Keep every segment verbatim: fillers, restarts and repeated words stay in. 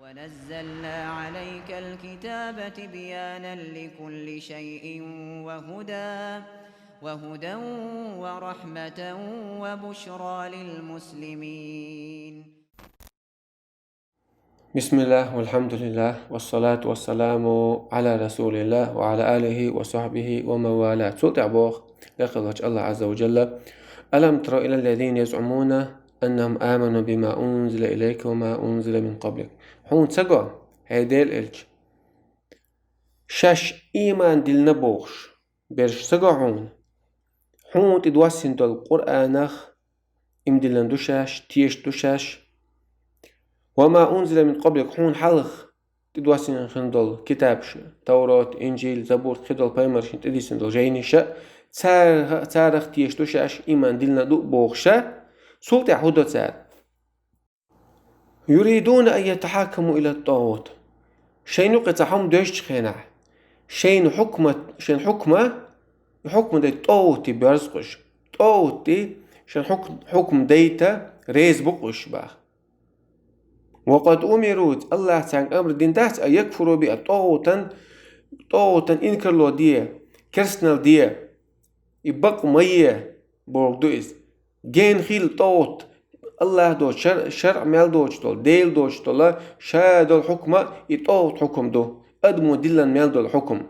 ونزلنا عليك الكتاب تبيانا لكل شيء وهدى وهدى ورحمة وبشرى للمسلمين. بسم الله والحمد لله والصلاة والسلام على رسول الله وعلى آله وصحبه ومن والاه. Цул тӀаьхьа боху лекха волчу Аллах Азза ва Джалла: «ألم تر إلى الذين يزعمون أنهم آمنوا بما أنزل إليك وما أنزل من قبلك». Хьуна ца го, хӀей Делан элча, шаьш ийман диллина бохуш берш ца го хьуна? Хьуна тӀе доссина долу Къуръанах ийман диллина ду шаьш, тешаш ду шаьш? «وما أنزل من قبلك», хьуна хьалха тӀе доссина хин долу китабаш, Таврот, Инжил, Забур, кхин долу пайхамаршна тӀедиссина долу жайнаш, царах, царах тешаш ду шаьш, ийман диллина ду бохуш, цул тӀаьхьа хӀун до цара? «يريدون أن يتحاكموا إلى الطاغوت». Шайна юкъе цхьа хӀума доьшучу хенахь, шайна хьукма, шайна хьукма, хьукма дайта тӀагӀуте боьрзу-кх уьш. ТӀагӀуте шайна хьук-, хьукма дайта реза бу-кх уьш баха. «وقد أمروا», Аллах царна амр дина дац, «أن يكفروا به», тӀагӀутан, тӀагӀутан инкарло де, керстанал де, и бакъ ма е, бохург ду иза. Гена хила тӀагӀут, Аллах доцу шар-, шарӀ мел доцуш долу, Дела доцуш долу, ша долу хьукма и тӀагӀут хьукма ду, адамо диллина мел долу хьукма.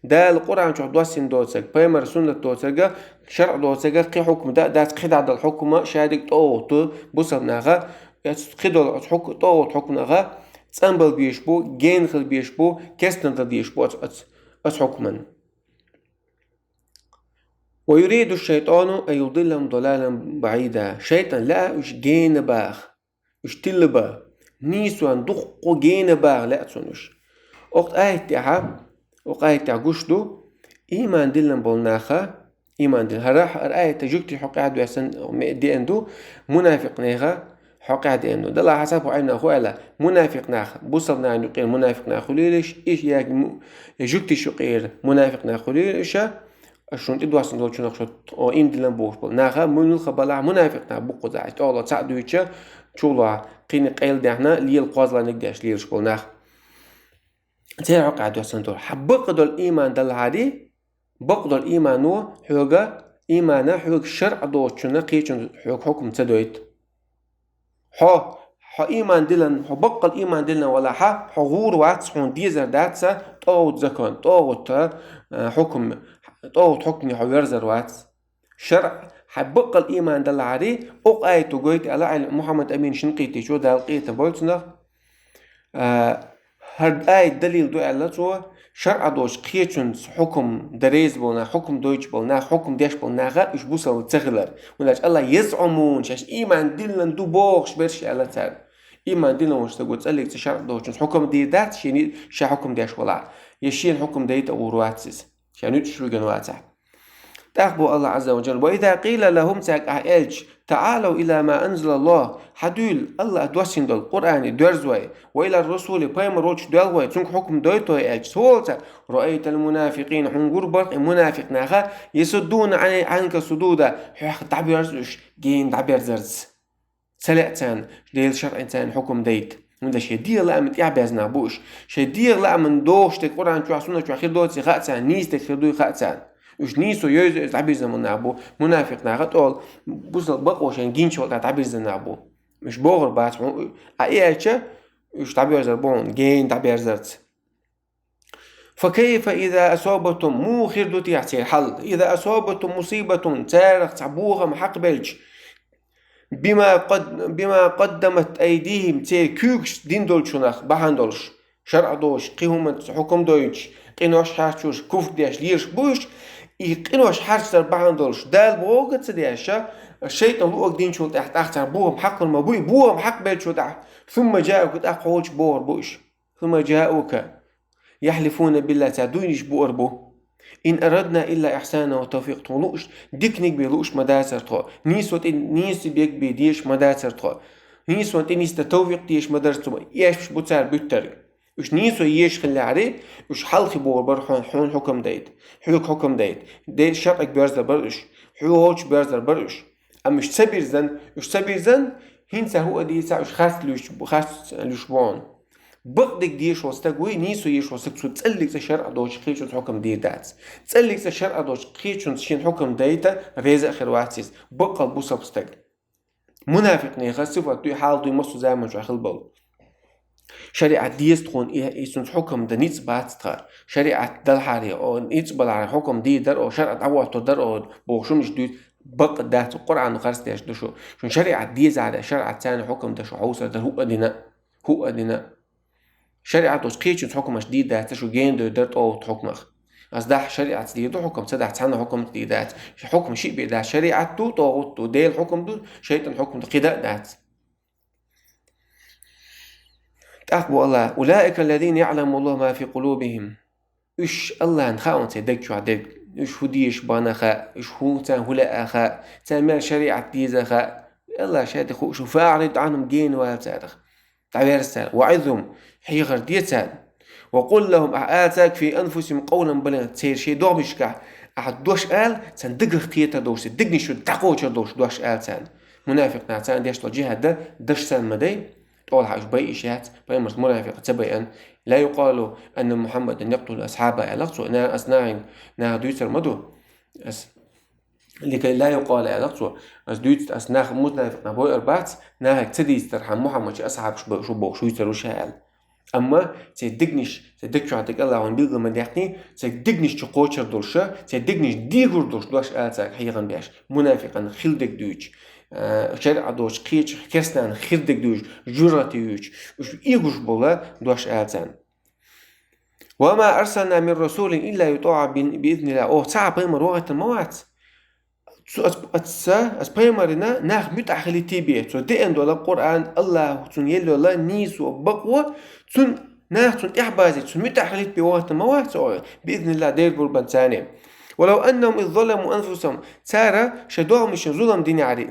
Дала Къуръан чохь доссина доцург, пайхамар суннат доцург, шарӀ доцург кхин хьукма дан а дац, кхидӀа долу хьукма шадерг тӀагӀут ду бусалба наха, оцу кхидолу оцу хьук-, тӀагӀут хьукманах цӀанбала безаш бу, гена хила безаш бу, керстанал дан дезаш бу оцу, оцу, оцу хьукман. «ويريد الشيطان أن يضلهم ضلالا بعيدا». ШайтӀан лаьа уьш гена баха, уьш тилла бан, нийсонан дуккха гена баха лаьа цунна уьш. Окху аят тӀехь, окху аят тӀехь гуш ду, ийман диллина болу наха, ийман диллина, хӀара, хӀара аят жуьгтий хьокъехь а доьссина, ме-, деана ду, мунафикъ нехан хьокъехь деана ду. Далла хьасаб хӀу Ӏайна хӀу аьлла, мунафикъ нах, бусалба нахана юкъера мунафикъ нах хуьлийла уьш, я му-, я жуьгтиш юкъера мунафикъ нах хуьлийла уьш, шуна тӀедоссина долчунах шу, о, ийман диллина бохуш болу наха, муьлхха балахь мунафикъ нах бу кхузахь, тӀехула цхьаъ дуьйцуча, чулахь кхин къайладаьхна, лела кхозлагӀниг деш лелаш болу нах. Церан хьокъехь доьссина ду. Хьан бакъдолу ийман далахьарий, бакъдолу иймано хьоьга, иймана хьоьга шарӀ доцучунна кхечунна хьоьга хьукма ца дойту. Хьо, хьо ийман диллина, хьо баккъал ийман диллина валахь, хьо гӀур вац, хьуна дезар дац тӀагӀут закон, тӀагӀут, а, хьукм, тӀагӀут хьукмане хьо верзар вац. ШарӀ, хьан баккъал ийман далахьарий, окху аято гойту аьлла, Мухьаммад Амин Шинкъитичо, Дала къинхетам бойла цунах, а, хӀара аят далил ду аьлла цо, шарӀ доцуш кхечунца хьукм дан реза болу нах, хьукм дойтуш болу нах, хьукм деш болу наха уьш бусалба ца хилар. ХӀунда аьлча Аллах «يزعمون», шаьш ийман диллина ду бохуш берш аьлла цара. Ийман диллина волчу стага цкъа а шарӀ доцучунца хьукм дийр дац, шен, ша хьукм деш валахь. Я шена хьукм дайта а гӀур вац иза. Шен нуьцкъаш виган вацахь. ТӀаккха боху Аллах Азза ва Джалла: «وإذا قيل لهم», цаьрга ахь аьлча: «تعالوا إلى ما أنزل الله», хьадуьйла Аллах доссина долу Къуръане доьрзой, «وإلى الرسول», пайхамар волчу доьлхой, цуьнга хьукм дойту аьлча, цо олу цара: «رأيت المنافقين», хьуна гур бара-кх и мунафикъ наха, «يصدون عن-, عنك صدودا», хьох дӀабоьрзу уьш, гена дӀаберзарца. Ца лаьа царна Делан шарӀанца хьукм дайта. ХӀунда шайн дегӀан лаамна тӀаьхьаберза нах бу уьш. Шайн дегӀан лаамна догӀуш дерг Къуръан чохь, суннат чохь хир доций хаьа царна, нийса дерг хир дуй хаьа царна. Уьш нийсо йовза-йовза дӀабирзина нах бу, мунафикъ наха тӀол, бусал бакъо шайн гинчу волу тӀехь дӀабирзина нах бу. Уьш бохур бац хьуна, а и аьлча, уьш дӀабоьрзар бу хьуна, гена дӀаберзарца. «فكيف إذا أصابتهم», муха хир ду техьа церан хьал, «إذا أصابتهم مصيبة», царах цхьа бохам хьакхабелча, «بما قد-, بما قدمت أيديهم», церан куьйгаш дина долчунах бахьана долуш, шарӀ доцуш, кхин хӀуманца хьукм дойтуш, къинош хьарчош, куфр деш лелаш бу уьш, и къинош хьарчдар бахьана долуш, Дала бохург а ца деш, шайтӀан луъург динчул тӀаьхьа тӀаккха царна бохам хьакхур ма буй, бохам хьакхабеллачул тӀаьхьа, «ثم جاءوك», тӀаккха хьоьгуш бохур бу уьш. «ثم جاءوك يحلفون بالله», цара дуйнаш буур бу: «إن أردنا إلا إحسانا وتوفيقا», тхо лууш, диканиг бен лууш ма дацара тхо, нийсо тӀе-, нийса бен дезаш ма дацара тхо, нийсонна тӀе нисдан тавфикъ дезаш ма дара тхо, эшпаш бу цара буьттарг. Уьш нийсо езаш хиллехьарий, уьш хьалхе бохур бара хьуна, хьуна хьукам дайта, хьоьга хьукам дайта, Делан шарӀаг боьрзар бара уьш, хьоьгахуьйтуш боьрзар бара уьш. Амма уьш ца бирзан, уьш ца бирзан, хӀинца хӀуъа дийца уьш харц луьйш, харц луьйш бу хьуна. Бакъдерг дезаш вола стаг вуй, нийсо езаш вола стаг, цо цӀаллиг цӀа шарӀа доацаш кхечунца хьукам дийр дац. ЦӀаллиг цӀа шарӀа доацаш кхечунца шийна хьукам дайта, реза а хир вац из. Бакъал бусалба стаг. Мунафикъ наьха сифат дуй, хьал дуй, массо заман чу хила болу. ШариӀат деза тхуна, и, и цунца хьукам дан ницкъ бац тха. ШариӀат далахьара, о, ницкъ балахьара, хьукам дийр дара, о, шарӀа дӀахӀоттур дара, о, боху шуна иштта дуй, бакъ дац, Къуръано харц деш ду шу. Шуна шариӀат дезахьара, шариӀат царна хьукам дан шу хьовсур дара, хӀуъа дина, хӀуъа дина. ШариӀат долчу кхечуьнца хьукмаш дийр дац, шу гена дойр дара тӀогӀут хьукмах. Ас дахь шариӀатца дийр ду хьукам, ца дахь цхьанна хьукамца дийр дац. Хьукам шиъ бен дац, шариӀат ду, тӀогӀут ду, Делан хьукам ду, шайтӀан хьукам ду, кхидӀа а дац. ТӀаккха бу Аллах: «Улаика аллазина яӀламу Аллаху ма фи къулубихим». Уьш Аллахьна хаьа церан даг чохь дерг. Уьш хӀун дезаш бахьана хаьа, уьш хӀун царна хӀун лаьа хаьа, царна мел шариӀат деза хаьа. Аллах ша де хууш ву, фаӀрид Ӏанхум, гена вала царах. ДӀаверза цара. ВаӀизхум, хьехар де царна. Ва къул лахум, ахьа ала цаьрга, фи анфусихим къавлан балигӀа, церан шайн догӀмашкахь ахьа дош ала, царна дагах кхетар долуш, церан дегнаш чу дӀакхочур долуш дош ала царна. Мунафикъ наха царна деш долу жихӀад дан даш царна ма дай, тӀолахьа уьш байъийш яц, пайхамарца мунафикъ ца байъан. Ла юкъалу анна Мухьаммадан якътулу асхьаба, аьлла цо, на-, ас нахин, наха дуьйцур ма ду. Ас Ликай ла юкъала, аьлла цо, ас дуьйцу, ас нах мунафикъ нах бойур бац, нахе ца дийцитархьама Мухьаммад шен асхьабаш бу шу бохуш вуьйцур ву ша аьлла. Амма церан дегнаш, церан даг чохь дерг Аллахьа билгал ма даьккхина, церан дегнаш чу кхочур долуш, церан дегнаш дехар долуш дош ала цаьрга хьехам беш, мунафикъан хила дерг дуьйцуш, а, шариӀат доцуш кхечу керстанан хир дерг дуьйцуш, жуьргӀати юьйцуш, уьш эгуш бола дош ала царна. «Ва ма арсална мин расулин илла ютаӀа би-, би изниллах». Оха цхьа а пайхамар вахийтина ма вац. Цу ас, ас, ас пайхамарна нах муьтӀахь хилийта бен, цо деана долу Къуръан, Аллахьа цунна елла йолу нийсо, бакъо, цунна, нах цунна тӀаьхьабазийта, цунна муьтӀахь хилийта бен вахийтина ма вац оха, би изниллах, Делан гурбанца. «Ва лав аннахум из заламу анфусахум». Цара шайн догӀмашна зулам динехьара,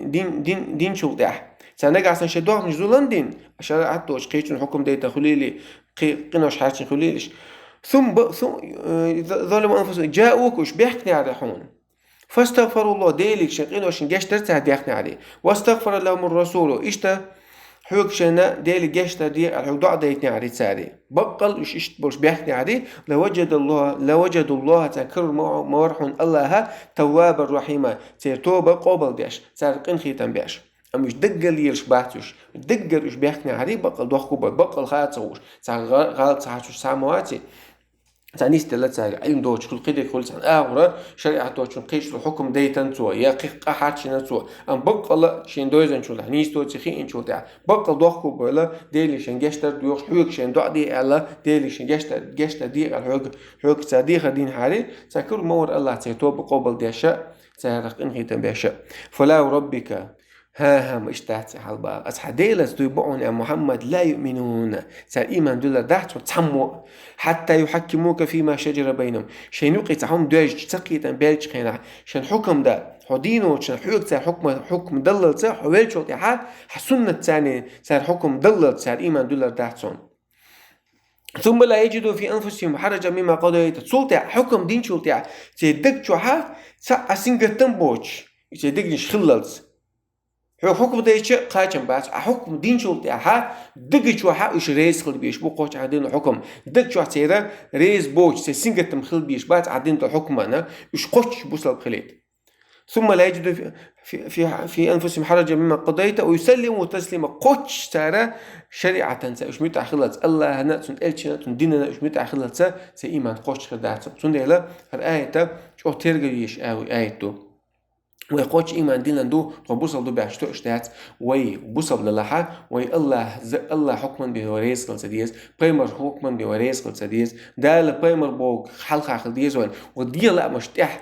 дин, дин, динчул тӀаьхьа. Цара нагахь санна шайн догӀмашна зулам дина, шариӀат доцуш кхечунна хьукам дайта хуьлийла, кхи-, къинош хьаьрчина хуьлийла уьш. Сумма ба-, су-, э, за-, заламу анфусахум, жауука, уьш баьхкинехьара хьуна. Фастагфаруллах, Деле шайн къиношна гечдар цара даьхнехьара. Вастагфара лахумур расулу, иштта хьоьга шайна Деле гечдар де аьлла, хьоьга доӀа дайтинехьара цара. Баккъал уьш иштта болуш баьхкинехьара, лаважадаллаху, лаважадуллаха, цара карор ма-, ма вара хьуна Аллахьа, таввабар рахьима, церан тоба къобал деш, царна къинхетам беш. Амма уьш даггара лелаш бац уьш. Даггара уьш баьхкинехьара, баккъал дохко бой, баккъал хаа ца хууш. Цхьа гӀа-, гӀалат ца хьачуш цхьа а ма ваций. Цхьа нисделла цаьрга, Ӏилма доцуш хуьлу, кхидерг хуьлу, цхьана агӀора шариӀат доцучун кхечу хьукам дайтан цо, я кхин къа хьарчийна цо. Амма баккъала шен дойзанчул тӀаьхьа, нийса доций хиъначул тӀаьхьа, баккъала дохко бойла, Деле шен гечдар доьхуш, хьоьга шен доӀа де аьлла, Деле шен гечдар, гечдар де аьлла, хьоьга, хьоьга цара дехар динехьара, цара карор ма вара Аллахьа церан тоба къобал деша, царах къинхетам беша. Фала ва раббика. ХӀан-хӀа, ма иштта дац и хьал бахьа. Ас хьан Делаца дуй бу хьуна, я Мухьаммад, ла юъминуна. Цара ийман дуьллур дац хьуна цхьаммо. Хьатта юхьаккимука фима шаджара байнахум. Шайн юкъе цхьа хӀума доьжча, ца кхетам баьлча хенахь, шайн хьукам дан, хьо дийна воцучунна хьоьга цара хьукма-, хьукма даллалца, хьо веллачул тӀаьхьа, хьан суннат царна, цара хьукам даллалца, цара ийман дуьллур дац хьуна. Сумма ла яджиду фи анфусихим хьараджан мимма къадайта. Цул тӀаьхьа, хьукам динчул тӀаьхьа, церан даг чохьа цхьа а сингаттам боцуш, церан дегнаш хиллалц. Хьоьга хьукам дайча кхачам бац, а хьукам динчул тӀаьхьа даг чохьа уьш реза хила безаш бу кхоччуш ахьа дина хьукам. Даг чохь церан реза боцуш, церан сингаттам хила безаш бац ахьа дина долу хьукмана, уьш кхоччуш бусалба хилийта. Сумма ла яджиду фи, фи, фи, фи анфусихим хьараджан мимма къадайта ва юсаллиму таслима. Кхоччуш цара шариӀатанца уьш муьтӀахь хилалц, Аллахьана, цуьнан элчанна, цуьнан динана уьш муьтӀахь хилалца, церан ийман кхоччуш хир дац. Цундела хӀара аята чӀогӀа тергал езаш а-, аят ду. Вай кхоччуш ийман динан ду, тхо бусалба ду баьш тоьаш дац. Вай бусалба далахьа, вай Аллахь, за-, Аллахь хьукман бен вай реза хила ца деза, пайхамар хьукман бен вай реза хила ца деза, Дала пайхамар боху хьалха хила деза вайна, вай дегӀан лаамаш тӀехь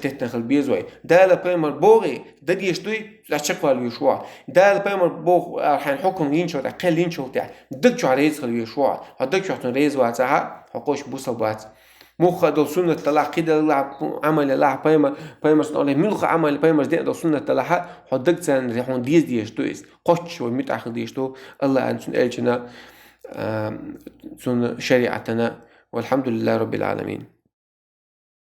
теттина хила беза вай. Дала пайхамар бохий, дан дезаш дуй, цу тӀехь чекхвала везаш ву хьо. Дала пайхамар боху, а, хьайн хьукам йинчул тӀехь, кхел йинчул тӀехь, даг чохь реза хила везаш ву хьо. Хьо даг чохь цунна реза вацахьа, хьо кхоччуш бусалба вац. Муьлхха долу суннат далахь, кхидӀа далахь, Ӏамал ялахь, пайма-, пайхамарца нохле, муьлхха Ӏамал, пайхамарца деана долу суннат далахьа, хьо даг царна хьуна деза дезаш ду иза. Кхоччуш вай муьтӀахь хила дезаш ду Аллахьана, цуьнан элчанна, а, цуьнан шариӀатана. Валхьамдулиллахи раббил Ӏаламин.